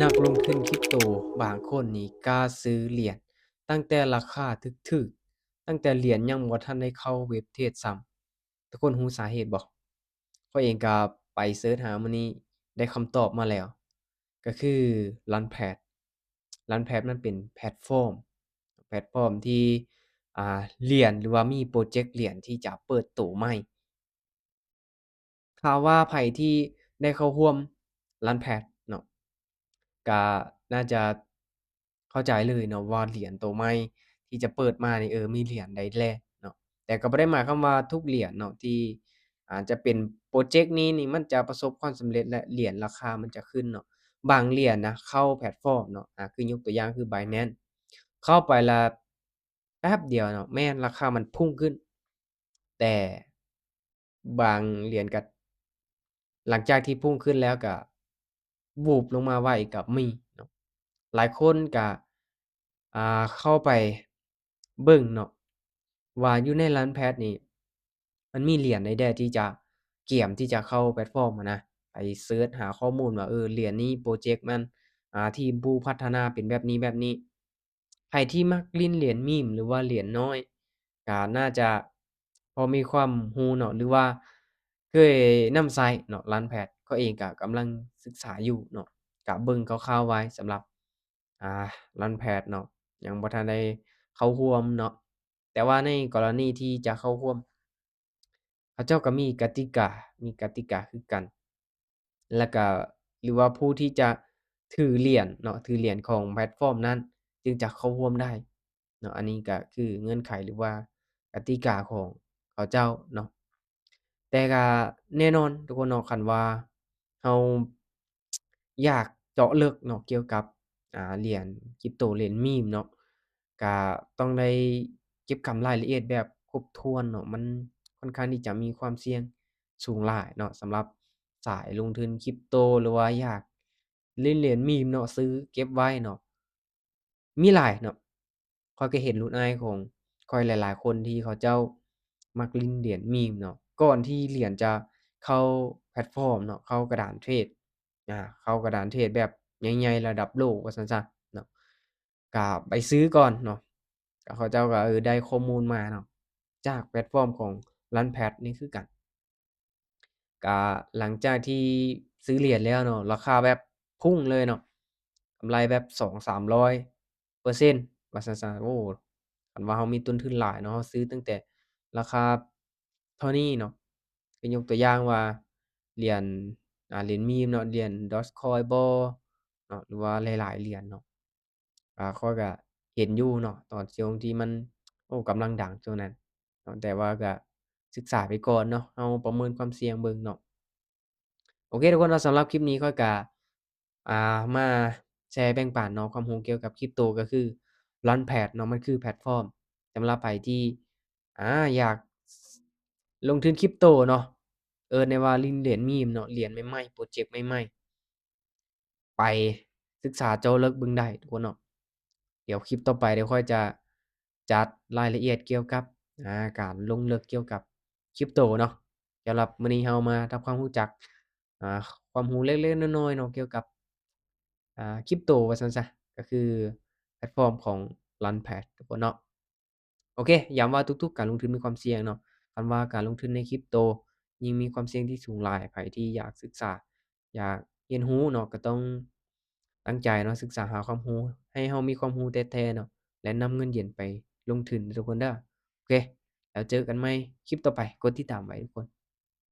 ນັກລົງທຶນຄຣິບໂຕບາງຄົນນີ້ກ້າຊື້ຫຼຽນຕັ້ງແຕ່ລາຄາຖືກໆ, ຕັ້ງແຕ່ຫຼຽນຍັງບໍ່ທັນໄດ້ເຂົ້າເວັບເທຣດຊ້ຳ. ທຸກຄົນຮູ້ສາເຫດບໍ່? ຂ້ອຍເອງກໍໄປເສີດຫາມື້ນີ້ໄດ້ຄຳຕອບມາແລ້ວ, ກໍຄື Launchpad. Launchpad ມັນເປັນແພລດຟອມ, ແພລດຟອມທີ່ ອ່າ ຫຼຽນ ຫຼືວ່າມີໂປຣເຈັກຫຼຽນທີ່ຈະເປີດໂຕໃໝ່. ຖ້າວ່າໃຜທີ່ໄດ້ເຂົ້າຮ່ວມ Launchpad ເນາະ ກະໜ້າຈະເຂົ້າໃຈເລີຍເນາະວ່າຫຼຽນໂຕໃໝ່ທີ່ຈະເປີດມານີ້ ເອີ ມີຫຼຽນໃດແດ່ເນາະ. ແຕ່ກໍບໍ່ໄດ້ໝາຍຄວາມວ່າທຸກຫຼຽນເນາະທີ່ ອາ ຈະເປັນໂປຣເຈັກນີ້ນີ້ ມັນຈະປະສົບຄວາມສຳເລັດ ແລະ ຫຼຽນລາຄາມັນຈະຂຶ້ນເນາະ. ບາງຫຼຽນນະເຂົ້າແພລດຟອມເນາະ ອາ ຄືຍົກຕົວຢ່າງຄື Binance ເຂົ້າໄປລະ ແປັບດຽວເນາະ ແມ່ນລາຄາມັນພຸ່ງຂຶ້ນ, ແຕ່ບາງຫຼຽນກໍ ຫຼັງຈາກທີ່ພຸ່ງຂຶ້ນແລ້ວກໍວູບລົງມາໄວກໍມີເນາະ. ຫຼາຍຄົນກໍ ອ່າ ເຂົ້າໄປເບິ່ງເນາະ ວ່າຢູ່ໃນ Launchpad ນີ້ ມັນມີຫຼຽນໃດແດ່ທີ່ຈະກຽມທີ່ຈະເຂົ້າແພລດຟອມຫັ້ນນະ, ໄປເສີດຫາຂໍ້ມູນວ່າ ເອີ ຫຼຽນນີ້ໂປຣເຈັກມັນ ອ່າ ທີມຜູ້ພັດທະນາເປັນແບບນີ້ແບບນີ້. ໃຜທີ່ມັກຫຼິ້ນຫຼຽນມີມ ຫຼືວ່າຫຼຽນນ້ອຍ ກໍໜ້າຈະພໍມີຄວາມຮູ້ເນາະ ຫຼືວ່າເຄີຍນຳໃຊ້ເນາະ Launchpad. ຂ້ອຍເອງກໍກຳລັງສຶກສາຢູ່ເນາະ, ກໍເບິ່ງຄ່າວໆໄວ້ສຳລັບ ອ່າ Launchpad ເນາະ, ຍັງບໍ່ທັນໄດ້ເຂົ້າຮ່ວມເນາະ. ແຕ່ວ່າໃນກໍລະນີທີ່ຈະເຂົ້າຮ່ວມ ເຂົາເຈົ້າກໍມີກະຕິກາ, ມີກະຕິກາຄືກັນ. ແລ້ວກໍ ຫຼືວ່າຜູ້ທີ່ຈະຖືຫຼຽນເນາະ, ຖືຫຼຽນຂອງແພລດຟອມນັ້ນ ຈຶ່ງຈະເຂົ້າຮ່ວມໄດ້ເນາະ. ອັນນີ້ກໍຄືເງື່ອນໄຂ ຫຼືວ່າກະຕິກາຂອງເຂົາເຈົ້າເນາະ. ແຕ່ກໍແນ່ນອນທຸກຄົນເນາະ, ຄັນວ່າເຮົາຢາກເຈາະເລິກເນາະ ກ່ຽວກັບ ອ່າ ຫຼຽນຄຣິບໂຕ ຫຼຽນມີມເນາະ, ກະຕ້ອງໄດ້ເກັບກຳລາຍລະອຽດແບບຄົບຖ້ວນເນາະ. ມັນຄ່ອນຂ້າງທີ່ຈະມີຄວາມສ່ຽງສູງຫຼາຍເນາະ ສຳລັບສາຍລົງທຶນຄຣິບໂຕ ຫຼືວ່າຢາກຫຼິ້ນຫຼຽນມີມເນາະ, ຊື້ເກັບໄວ້ເນາະ. ມີຫຼາຍເນາະ, ຂ້ອຍກໍເຫັນລຸ້ນອ້າຍຂອງຂ້ອຍຫຼາຍໆຄົນທີ່ເຂົາເຈົ້າມັກຫຼິ້ນຫຼຽນມີມເນາະ. ກ່ອນທີ່ຫຼຽນຈະເຂົ້າແພລດຟອມເນາະ, ເຂົ້າກະດານເທຣດ ອາ ເຂົ້າກະດານເທຣດແບບໃຫຍ່ໆລະດັບໂລກວ່າຊັ້ນຊະເນາະ, ກະໄປຊື້ກ່ອນເນາະ. ກະເຂົາເຈົ້າກໍ ເອີ ໄດ້ຂໍ້ມູນມາເນາະ ຈາກແພລດຟອມຂອງ Launchpad ນີ້ຄືກັນ. ກະຫຼັງຈາກທີ່ຊື້ຫຼຽນແລ້ວເນາະ, ລາຄາແບບພຸ່ງເລີຍເນາະ, ກຳໄລແບບສອງສາມຮ້ອຍເປີເຊັນວ່າຊັ້ນຊະ. ໂອ້ ຄັນວ່າເຮົາມີຕົ້ນທຶນຫຼາຍເນາະ, ເຮົາຊື້ຕັ້ງແຕ່ລາຄາເທົ່ານີ້ເນາະ, ຄືຍົກຕົວຢ່າງວ່າຫຼຽນ ອາ ຫຼຽນມີມເນາະ, ຫຼຽນ Dogecoin ບໍເນາະ ຫຼືວ່າຫຼາຍໆຫຼຽນເນາະ. ອາ ຂ້ອຍກະເຫັນຢູ່ເນາະ ຕອນຊ່ວງທີ່ມັນ ໂອ້ ກຳລັງດັງຊ່ວງນັ້ນເນາະ, ແຕ່ວ່າກະສຶກສາໄປກ່ອນເນາະ, ເຮົາປະເມີນຄວາມສ່ຽງເບິ່ງເນາະ. ໂອເຄທຸກຄົນເນາະ, ສຳລັບຄລິບນີ້ຂ້ອຍກະ ອາ ມາແຊແບ່ງປັນເນາະ ຄວາມຮູ້ກ່ຽວກັບຄຣິບໂຕ ກໍຄື Launchpad ເນາະ, ມັນຄືແພລດຟອມສຳລັບໃຜທີ່ ອາ ຢາກລົງທຶນຄຣິບໂຕເນາະ, ເອີ້ນໄດ້ວ່າຫຼິ້ນຫຼຽນມີມເນາະ, ຫຼຽນໃໝ່ໆ ໂປຣເຈັກໃໝ່ໆ ໄປສຶກສາເຈາະເລິກເບິ່ງໄດ້ທຸກຄົນເນາະ. ດຽວຄລິບຕໍ່ໄປ ດຽວຂ້ອຍຈະຈັດລາຍລະອຽດກ່ຽວກັບ ອາ ການລົງເລິກກ່ຽວກັບຄຣິບໂຕເນາະ. ສຳລັບມື້ນີ້ເຮົາມາທຳຄວາມຮູ້ຈັກ ອາ ຄວາມຮູ້ເລັກໆນ້ອຍໆເນາະ ກ່ຽວກັບ ອາ ຄຣິບໂຕວ່າຊັ້ນຊະ, ກໍຄືແພລດຟອມຂອງ Launchpad ທຸກຄົນເນາະ. ໂອເຄ ຢ້ຳວ່າທຸກໆການລົງທຶນມີຄວາມສ່ຽງເນາະ. ຄັນວ່າການລົງທຶນໃນຄຣິບໂຕຍິ່ງມີຄວາມສ່ຽງທີ່ສູງຫຼາຍ. ໃຜທີ່ຢາກສຶກສາ ຢາກຮຽນຮູ້ເນາະ ກໍຕ້ອງຕັ້ງໃຈເນາະ ສຶກສາຫາຄວາມຮູ້ ໃຫ້ເຮົາມີຄວາມຮູ້ແທ້ໆເນາະ ແລະ ນຳເງິນເຢັນໄປລົງທຶນເດີທຸກຄົນເດີ. ໂອເຄ ແລ້ວເຈີກັນໃໝ່ຄລິບຕໍ່ໄປ. ກົດຕິດຕາມໄວ້ທຸກຄົນ.